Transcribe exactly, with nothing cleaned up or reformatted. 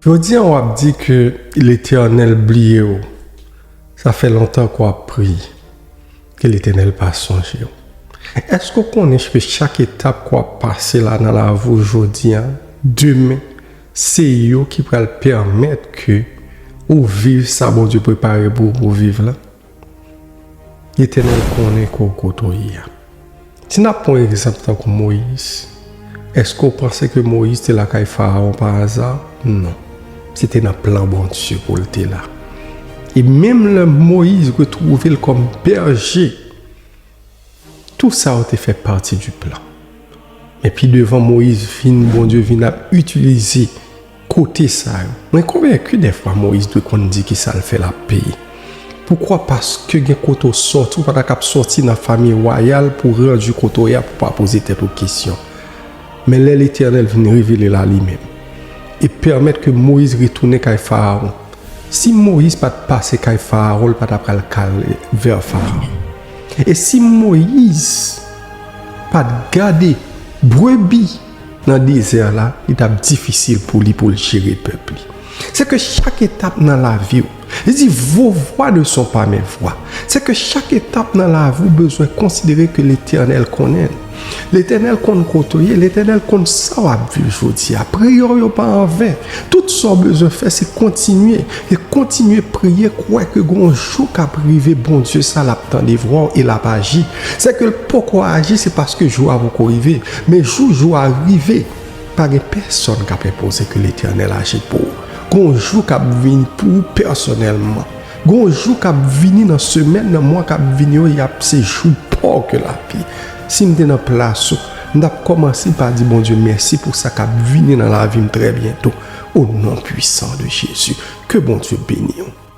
Jodi a w ap di ke Letènèl bliye w. Sa fè lontan ke w ap priye, ke Letènèl pa sonje w. Èske w konnen ke chak etap ke w ap pase la nan lavi w jodi a, demen, se yo ki pral pèmèt ke ou viv sa Bondye prepare pou ou pou viv la? Letènèl konnen ke w kote w ye a. Si n ap pran egzanp tankou Moyiz, èske w panse ke Moyiz te lakay Farawon pa aza? Non. Se te nan plan Bondye pou l te la. E menm lè Moyiz retwouve l kòm bèje, tou sa yo te fè pati di plan. Men pi devan Moyiz vin, Bondye vin ap itilize kote sa yo. Mwen konvenki dèfwa Moyiz dwe konn di kisa l fè l ap peye. Poukwa? Paske gen kote w sòti, ou pa ta kab sòti nan fanmi wayal pou w randi kote w ye a pou w pa poze tèt ou kesyon. Men lè Letènèl vin revele l a li menm e pèmèt ke Moyiz retounen kay Farawon, si Moyiz pa t pase kay Farawon, li pa ta pral kale vè Farawon. E si Moyiz pa t gade brebi nan dezè la, li t ap difisil pou li pou l jere pèp li. Se ke chak etap nan lavi w, li di, vos voies ne sont pas mes voies. Se ke chak etap nan lavi w bezwen konsidere ke Letènèl konnen l. Letènèl konn kote w ye, Letènèl konn sa w ap viv jodi a. Priyè w yo pa anven. Tout sa w bezwen fè, se kontinye. E kontinye priye, kwè ke gon jou k ap rive, Bondye sa l ap tande vwa w e l ap aji. Se ke l poko aji, se paske jou a poko rive. Men jou, jou a rive, pa gen pèsonn k ap enpoze ke Letènèl aji pou ou. Gon jou k ap vini pou ou pèsonèlman. Gon jou k ap vini nan semèn, nan mwa k ap vini yo, y ap se jou pa w ke l ap ye. Si m te nan plas ou, m t ap kòmanse pa di Bondye mèsi pou sa k ap vini nan lavi m trè byento. O non pwisan de Jezi, ke Bondye beni w.